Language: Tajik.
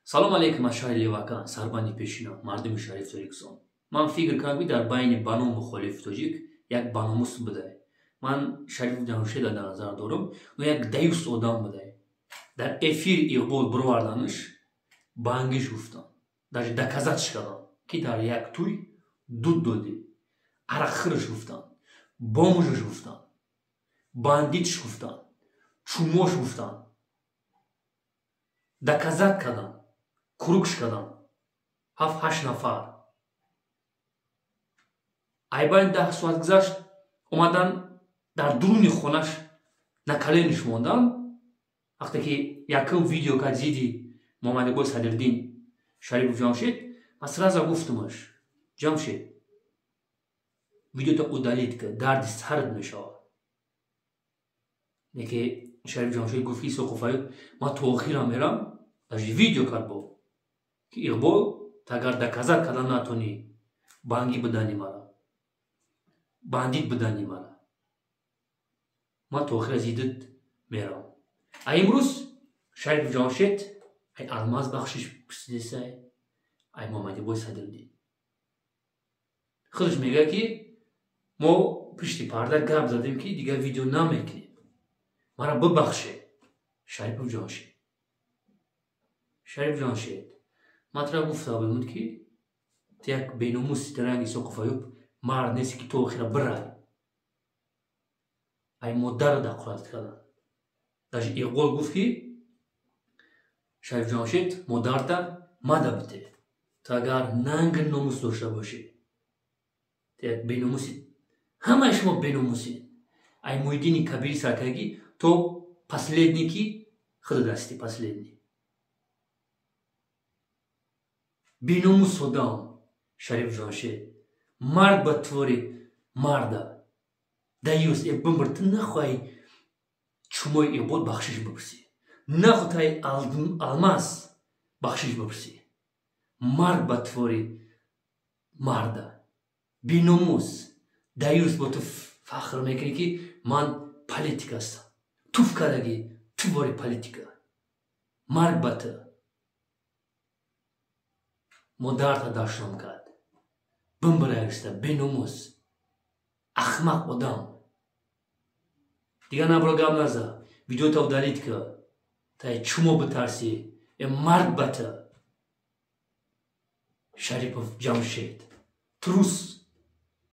Салом алейкум аз шаҳри Левакан, сарбанди пешина, мардуми шариф Тоҷикистон. Ман фикр кардам, ки дар байни баном мухолифи тоҷик як баномус будай. Ман Шариф Ҷамшеда дар назар дорам, но як даюс одам будай. Дар эфир Иқбол бироварданаш бангиш гуфтам. Даже доказатш кардам, ки дар як туй дуд додӣ. Арақхӯраш гуфтам, бомжаш гуфтам, бандитш гуфтам, чумош гуфтам. Доказать кардам, кругш кардам. 7-8 нафар. Айбайн 10 соат гузашт, омадан дар дуруни хонаш на колениш мондан. Вақте ки якум видео кард зидди Муҳаммадиқболи Садриддин Шарипов Ҷамшед, ман сразу гуфтумаш: «Ҷамшед, видеото удалить ка, дарди сард мешавад». Неки Шариф Ҷамшед гуфт, ки Исоқов Аюб, ман то охирам мерам. Даже видео кард бо ки Иқбол, агар доказать кардан натонӣ бангӣ будани мара, бандит будани мара, ман то охира зиддит мерам. А имрӯз Шариф Ҷамшед ай Алмаз бахшиш пурсидесай, ай Муҳаммадиқболи Садриддин. Худаш мегӯяд, ки мо пишти парда гап задем, ки дигар видео намекунем, мара бибахше, Шарипов Ҷамшед. Шариф Ҷамшед, ман тура гуфта будам, ки ту як беномуси ранги Исоқов Аюб мард нести, ки то охира бирай. Ай модарро дақорат кардан. Даже Иқбол гуфт, ки Шариф Ҷамшед, модарта мада бите. Ту агар нанги номус дошта бошӣ, ту як беномуси, ҳамаи шумо беномусед. Ай Муҳиддини Кабири саркарагӣ то последний, ки худат ҳастӣ последний беномус одам. Шариф Ҷамшед, мард ба твори марда, даюс, э бимбир. Ту нахоҳӣ чумои Иқбол бахшиш бипурсӣ, нахоҳ Алмаз бахшиш бипурсӣ. Марг ба твори марда, беномус, даюс. Бо ту фахр мекунӣ, ки ман политик ҳастам. Туф кардагӣ ту бори политика. Марг ба ту. Модарта дашном кард. Бимбираиста, беномус, ахмақ одам. Дигар набро гап наза, видеота удалить ка. Тай чумо битарсӣ. Э марг ба ту, Шарипов Ҷамшед, трус.